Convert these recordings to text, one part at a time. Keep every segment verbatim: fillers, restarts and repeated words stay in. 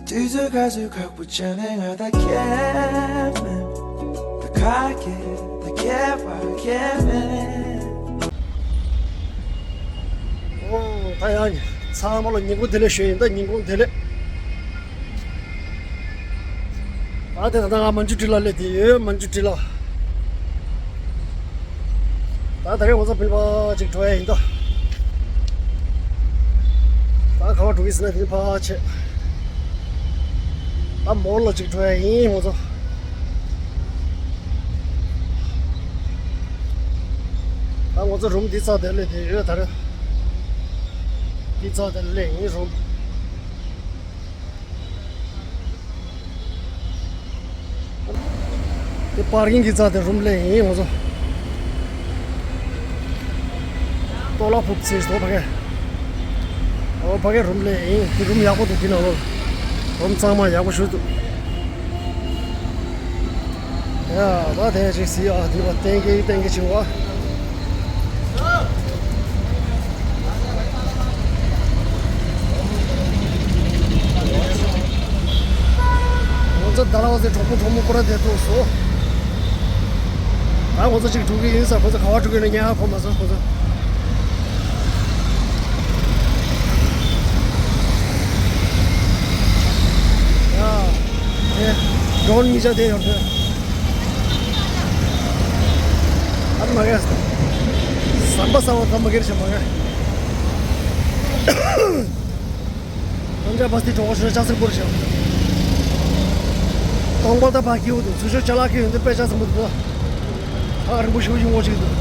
དུས་ཚོད་ག་ཚོད་ཁག་པོ་བྱས་ནས་ང་ད་ཁྱད་མེད། ད་ཁ་སྐད་ད་ཁྱད་པར་ཁྱད་མེད། ཨོ། ད་ཡང་ཚང་མ་ལ་ཉིན་གུང་བདེ་ལེགས་ཞུ་ཡིན། ད་ཉིན་གུང་བདེ་ལེགས། ཨ་དེ་ད་ང་མན་ཇུ་ཊི་ལ་སླེབས་བསྡད་ཡོད། མན་ཇུ་ཊི་ལ། ད་ད་རེས་ང་ཚོ་ཕིལ་པ་ཅིག་འགྲོ་ཡ་ཡིན་ད། ད་ག་པར་འགྲོ་གི་ཟེར་ན་ཕིལ་པ་ཆེ། ད་མོལ་ལ་ཅིག་འགྲོ་ཡ་ཡིན་ང་ཚོ། ད་ང་ཚོ་རུམ་འདི་ཚོ་དེ་སླེབས་བསྡད་ཡོད་ད་རེས། འདི་ཚོ་དེ་སླེབས་ཡིན་རུམ། དེ་པར་ཀིང་གི་རྩ་དེ་རུམ་སླེབས་ཡིན་ང་ཚོ། ཏོ་ལ་ཕུབ་ཚེ་ཏོ་ཕ་གི། ཨོ་ཕ་གི་རུམ་སླེབས་ཡིན། དེ་རུམ་ཡག་པོ་འདུག་དེ་ནང་ལོགས་རུམ་གཙང་མ་ཡག་པོ་ཞིག་འདུག་ཡ་ད་དེ་ཅིག་སི་ཨ་དེ་བ་ཏན་གི་ཏན་གི་ཆེ་བ། ང་ཚོ་ད་ལ་བ་ཟེར་གྲོགས་པོ་གྲོགས་མོ་ཀོ་ར་དེ་ཐུག་སོ། ད་ང་ཚོ་གཅིག་འགྲོ་གི་ཡིན་ས། ཁོ་ཚོ་ག་བ་འགྲོ་གི་ཡིན་ན་ཉན་ཧ་གོ་མ་སོང་ཁོ་ཚོ། ཡ། དེ། ཌོན་གཉིས་ཆ་དེ་ཡོང་དུས། ཨ་མ་གས། ཟམ་པ་ས་བ་ད་མ་གེར་ཆ་མ་གས། ཨམ་ཅག་བ་སྟི་གྲོགས་ཤོར་ལྕགས་སྲིན་པོར་བཞག་སྟོང་པ་ད་ཕ་ཁྱེའུ་དུ་ཚུར་ཤོར་ཅ་ལག་ཁྱེའུ་འདི་དཔེ་ལྕགས་སྲིན་པོ་དུ་ད། ཨ་རིང་པོ་ཞིག་ཡོང་བ་ཅིག་འདུག་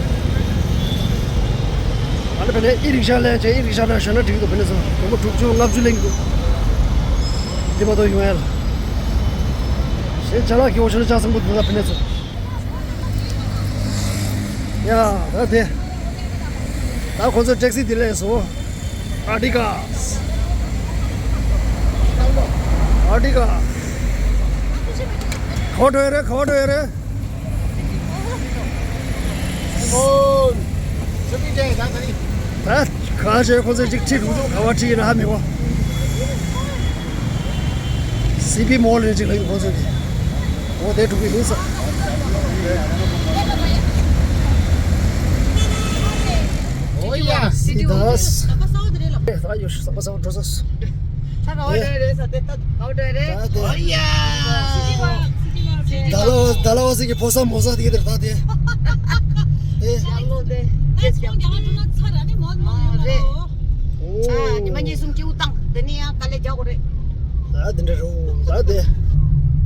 ཨ་ནི་བེ་ནས་ཨི་རིག་ཤ་ལེན་བྱས་ཨི་རིག་ཤ་ན་ཞོན་ན་འགྲིག་འདུག་བེ་ནས་སོ་དུམ་བུ་དྲུག་ཅུ་ལྔ་བཅུ་ལེན་འདུག་འདི་མ་གཏོགས་ཡོང་ཡ་ལ། ཞེས་ཅ་ལག་གི་འོ་ཤོ་ན་ལྕགས་སྲིན་པོ་འདུག་ད་བེ་ནས་སོ། ཡ་ད་དེ། ད་ཁོ་ཚོ་ཊེག་སི་འདི་ལེན་སོང་། ཨ་ཏི་ཀ་ཨ་ཏི་ཀ་ག་པར་འགྲོ་ཡ་རེད། ག་པར་འགྲོ་ཡ་རེད། ད་ག་ཞེས་ཁོ་ཚོས་ཅིག་ཁྲིད་འདུག་ག་པར་ཁྲིད་ཡིན་ན་ཧ་མི་གོ། སི་པི་མོལ་ལ་ཅིག་ལ་ཡིན་ཁོ་ཚོས་ནི། འོ་དེ་འགྲོ་གི་ཡིན་ས། ཨོ་ཡ། སི་ཏཱས། ད་ཡོ་ཤི་ས་པ་ས་འགྲོ་ས། ད་ག་བ་འགྲོ་རེད་ས་དེ་ད་ག་བ་འགྲོ་རེད། ད་དེ། ཨོ་ཡ། ད་ལོ་ད་ལོ་སི་གི་ཕོ་ས་མོ་ས་དེ་གི་དེ་ད་དེ། དེ། ད་ལོ་དེ། ད་ཚོང་རྒྱག་འགྲོ་ན་ཚར་ར་ནི་མོ་མོ་ཡོད་མ་རེད། ཨོ། ཨ་ཉི་མ་གཉིས་གསུམ་སྐྱིད་པོ་བཏང་། དེ་ནས་ཡང་དཀའ་ལས་རྒྱག་དགོས་རེད། ད་དེ་འདྲ་རུང་ད་དེ།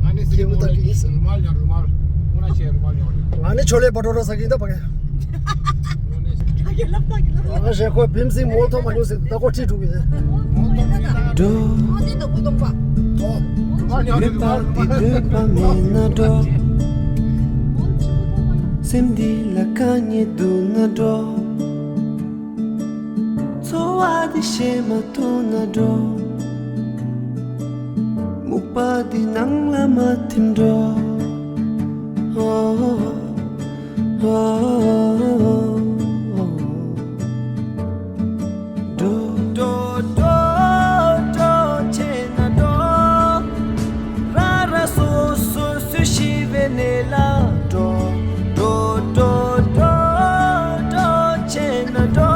ང་ནི་སི་མོ་ལ་རུ་མལ་ཉོ་རུ་མལ། ང་ན་ཆེ་རུ་མལ་ཉོ་རེད། ང་ནི་ཆོ་ལེ་བ་ཏོ་ར་ཟ་གི་ད་པ་གི། ད་གི་ལབ་ད་གི་ལབ། ང་ཞེ་ཁོ་བིམ་སིང་མོ་ཐོ་མ་ཉོ་སི་ད་ཁོ་ཁྲིད་འགྲོ་གི་ཟེར། འགྲོ། ཨ་དེ་ད་བུ་གདོང་པ། ཐོ། མ་ཉོ་རུ་མལ། འདོད་པ་མེད་ན་འགྲོ། སེམས་འདི་ལ་དཀའ་ངལ་འདུག་ན་འགྲོ། འཚོ་བ་འདི་ཤེས་མ་ཐུབ་ན་འགྲོ། སྨུག་པ་འདི་ནང་ལ་མ་ཐིམ་འགྲོ། ཨོ། ཨོ། འགྲོ། འགྲོ། འགྲོ། འགྲོ། བྱས་ན་འགྲོ། ར་ར་སོ་སོ་སུ་ཤི་བའི་གནས་ལ་འགྲོ། འགྲོ། འགྲོ། འགྲོ། འགྲོ། བྱས་ན་འགྲོ།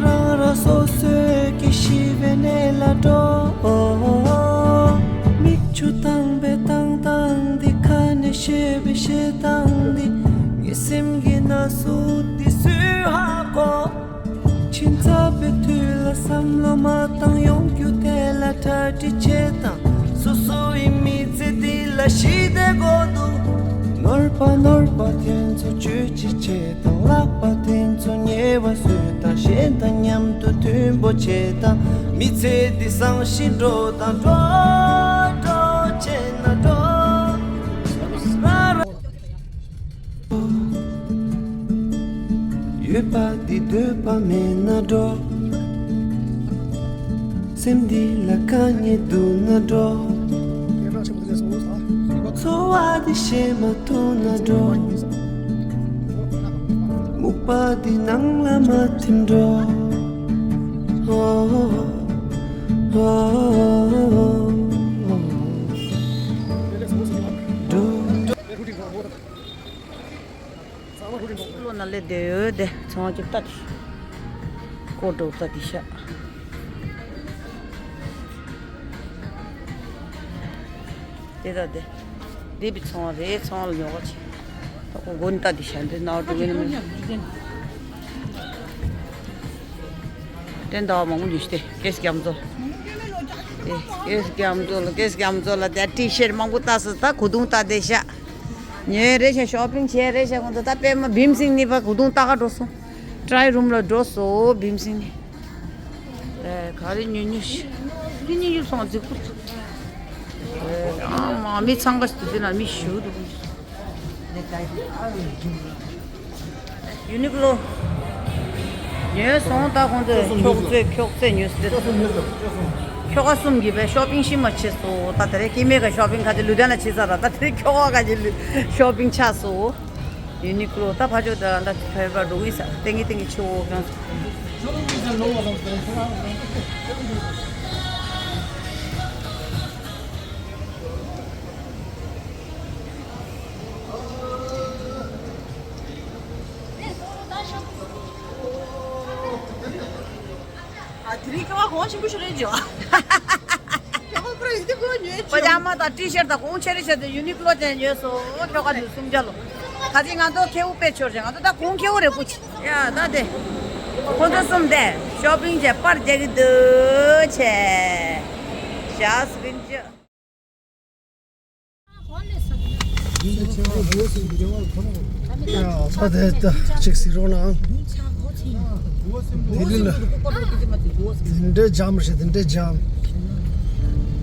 རང་རང་སོ་སོའི་གི་ཤི་བའི་གནས་ལ་འགྲོ། མིག་ཆུ་བཏང་བའི་བཏང་སྟངས་འདི། ཁ་ནས་བཤད་པའི་བཤད་སྟངས་འདི། ངའི་སེམས་ཀྱི་ན་ཟུག་འདི་སུས་ཧ་གོ། ཕྱི་ཚ་བའི་དུས་ལ་བསམ་བློ་མ་བཏང་། ཡོང་རྒྱུ་དེ་ལ་གྲ་སྒྲིག་བྱེད་དང་། སོ་སོ་ཡི་མི་ཚེ་འདི་ལ་ཞི་བདེ་དགོས་འདུག་ནོར་བ་ནོར་བ་དེ་ཚོ་བཅོས་ཅི་བྱེད་དང་། ལྷག་པ་དེ་ཚོ་ཉེ་བ་བཟོས་དང་། གཞན་དང་མཉམ་དུ་མཐུན་པོ་བྱེད་དང་། མི་ཚེ་འདི་བཟང་ཞིང་འགྲོ་དང་། འགྲོ། འགྲོ། བྱས་ན་འགྲོ། ཡོད་པ་འདི་འདོད་པ་མེད་ན་འགྲོ། སེམས་འདི་ལ་དཀའ་ངལ་འདུག་ན་འགྲོ། འཚོ་བ་འདི་ཤེས་མ་ཐུབ་ན་འགྲོ། སྨུག་པ་འདི་ནང་ལ་མ་ཐིམ་འགྲོ། ཨོ། ཨོ། དེ་ཡོད་དེ་ཚོང་གི་ལྟ་དེ། ཀོ་ཀྲོ་ལྟ་དེ་ཤ། དེ་ད་དེ། དེ་བི་ཚོང་རེད། ཚོང་ལ་ཉོ་ག་ཆེ། ད་ཁོ་མགོ་ནི་ལྟ་དེ་ཤ་འདི་ནའོ་འགྲོ་གི་ནི་མིན། དེ་འདྲ་མང་པོ་ཉོས་ཏེ་ཀེས་རྒྱ་མཚོ། དེ་ཀེས་རྒྱ་མཚོ་ལ་ཀེས་རྒྱ་མཚོ་ལ་དེ་ཊི་ཤར་མང་པོ་ལྟ་སོང་། ད་གོས་ཐུང་ལྟ་དེ་ཤ། ཉོས་རེད་ཤག་ཤོ་པིང་བྱས་རེད་ཤག་ཁོང་ཚོ་ད་པད་མ་བིམ་སིང་ནི་ཕར་གོས་ཐུང་ལྟ་ག་འགྲོ་སོང་། ཊ་རའི་རུམ་ལ་འགྲོ་སོང་བིམ་སིང་ནི། ཨེ་ག་རེ་ཉོ་ཉོ་ཤི། ནི་ཉི་ཡུ་སོང་རྫིག་པོ། ཨེ་ཨ་མ་མི་འཚང་ཁ་ཞིག་འདུག་དེ་ན་མི་ཞུ་འདུག་ཡུ་ནི་ཀློ། ཉོས་སོང་། ད་ཁོང་ཚོས་ཁྱོག་ཚོས་ཁྱོག་ཚོས་ཉོས་སོང་། ཁྱོ་ག་གསུམ་གྱིས་པའི་ཤོ་པིང་ཤི་མ་བྱས་སོང་། ད་དེ་རིང་སྐྱེ་དམན་གྱི་ཤོ་པིང་ཁ་ཅིག་ལུ་དན་ལ་བྱས་ཚར་ར། ད་དེ་རིང་ཁྱོ་ག་ཁ་ཅིག་ལུ་ཤོ་པིང་ཆགས་སོང་། ཡུ་ནི་ཀློ་ད་ཕ་ཆོས་ད་ད་ཕེར་པ་འགྲོ་གི་ས་ཏེང་གི་ཏེང་གི་ཆེ་བོ་ཀྱང་། ཨ་དེ་རིང་ཁྱོ་ག་གོང་ཆེན་པོ་ཞིག་རེད་ཇོ། ཁྱོ་ག་པུ་ར་ཡིན་དུས་ཁོ་ཉོས་པ་ཇ་མ་དང་ཊི་ཤར་དང་གོང་ཆེ་རེད་བྱས་ཏེ་ཡུ་ནི་ཀློ་ཅན་ཉོས་སོང་། ཁྱོ་ག་དུས་སུམ་བརྒྱ་ལོ། ག་ཚིག་ང་ཚོ་ཁེའུ་དཔེ་ཆོར་ཅན་ང་ཚོ་ད་གོང་ཁེའུ་རེད་པོ་ཆེ། ཡ་ད་དེ། ཁོ་ཚོ་གསུམ་དེ་ཤོ་པིང་བྱས་པར་རྒྱག་གི་འདུག་ཆེ། ཞག་སི་རིན་ཅི། ད་དེ་ད་ཅིག་ཟེར་རོགས་གནང་། དེ་ལི་ལ་དེ་འདྲའི་འཇམ་རེད་ཤག་དེ་འདྲའི་འཇམ།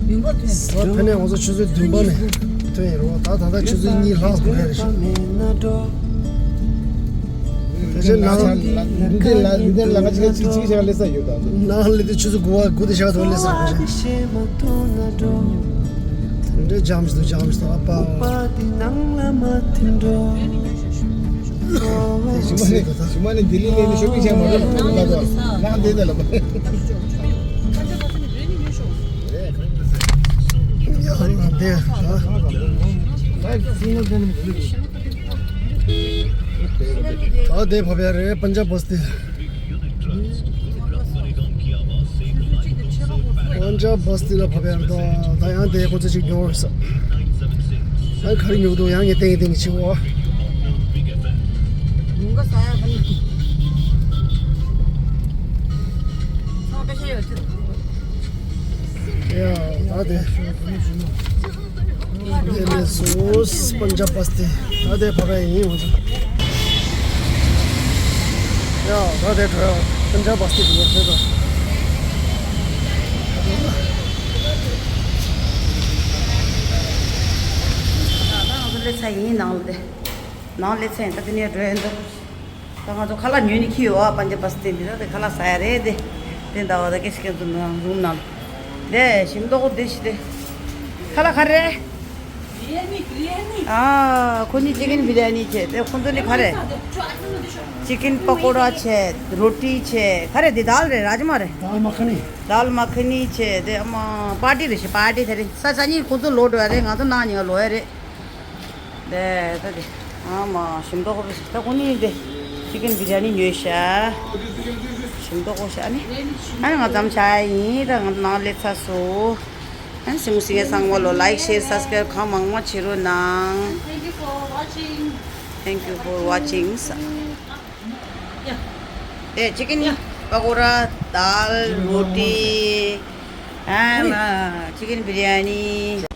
ད་ཕ་ནས་ང་ཚོ་ཆུ་ཚོད་བདུན་པ་ནས་ཐོན་ཡིན་རོགས། ད་ད་ལྟ་ཆུ་ཚོད་གཉིས་ལྷག་འགོར་ཡ་རེད་ཤག་དེ་ཕྱིར་ནང་ལི་ཏི་ལ་ལི་ཏི་ལ་ང་ཅིག་ཅིག་ཅིག་བྱས་ལས་ས་ཡོད་ད། ནང་ལི་ཏི་ཆུ་ཚོད་དགུ་པ་དགུ་དེ་ཞག་ཐོག་ལས་ས་ཡོད་ཤག་དེ་འདྲའི་འཇམ་ཞིག་འདུག་འཇམ་ཞིག་འདུག་ཨ་ཕ། དེ་ཞིག་མ་ནི་ཞིག་མ་ནི་ལྡི་ལི་ལས་ནི་ཤོ་པིང་བྱས་མ་རེད་ལ་ལ་ལ་ནང་དེ་དེ་ལ་པ། ཡ་ལ་འདི་ཧ། ད་དེ་བབས་ཡ་རེད། པན་ཇབ་བ་སི་ཏི། པན་ཇབ་བ་སི་ཏི་ལ་བབས་ཡ་རེད། ད་ད་ཡང་དེ་ཁོ་ཚོ་ཅིག་ཉོ་ས། ད་ག་རེ་ཉོ་གི་འདུག་ཡང་ངས་ཏེང་ཏེང་ཆེ་བོ། ཡ་ད་དེ། དེ་ནས་སོ་པན་ཇབ་བ་སི་ཏི། ད་དེ་བབས་ཡ་ཡིན་འོང་། ཡ་ད་དེ་འགྲོ་ཡ་པན་ཇབ་བ་སི་ཏི་འགྲོ་ཡ་དེ་ད། ད་ང་ཚོ་སླེབས་ཚར་ཡིན་ནང་ལ་དེ། ནང་སླེབས་ཚར་ཡིན། ད་དེ་ནས་འགྲོ་ཡ་འདུག་ད་ང་ཚོ་ཁ་ལག་ཉོས་ནས་འཁྱེར་ཡོད་ཨ། པན་ཇབ་བ་སི་ཏི་འདི་ད་དེ་ཁ་ལག་ཟ་ཡ་རེད་དེ། དེ་འདྲ་བ་ད་སྐད་ཆ་སྐད་ཚོ་ནང་རུམ་ནང་། དེ་ཞིམ་མདོག་དེ་ཞིག་དེ། ཁ་ལག་ག་རེ། ཨ་ཁོ་གཉིས་ཅི་ཀན་བི་རི་ཡ་ནི་བྱས་ཏེ་ཁོ་ཚོ་ནི་ག་རེ། ཅི་ཀན་པ་ཀོ་ར་བྱས། རོ་ཏི་བྱས། ག་རེ་འདི་དཱལ་རེད། རཱཇ་མ་རེད། དཱལ་མ་ཁ་ནི། དཱལ་མ་ཁ་ནི་བྱས་ཏེ་ཨ་མ་པར་ཊི་རེད་ཤག་པར་ཊི་དེ་རིང་ས་ཆ་གཉིས་ཁོ་ཚོ་ལོག་འགྲོ་ཡ་རེད། ང་ཚོ་ནང་ཉིན་ལོག་ཡ་རེད། དེ་ད་དེ་ཨ་མ་ཞིམ་མདོག་ཁ་པོ་ཞིག་ད་ཁོ་གཉིས་དེ་ཅི་ཀན་བི་རི་ཡ་ནི་ཉོས་ཤག་ཞིམ་མདོག་ཁ་པོ་ཞིག་ཨ་ནི། ཨ་ནི་ང་ཙམ་ཆགས་ཡིན། ད་ང་ནང་སླེབས་ཚར་སོང་། ཨ་ནི་སེམས་སེམས་ཚང་མ་ལོ་ལའིག་ཤེར་སབ་སི་ཀ་རའིབ་གང་མང་མང་བྱེད་རོགས་གནང་། Thank you for watching. Thank you for watching. དེ་ཅི་ཀན་པ་ཀོ་ར། དཱལ། རོ་ཏི། ཨ་མ་ཅི་ཀན་བི་རི་ཡ་ནི།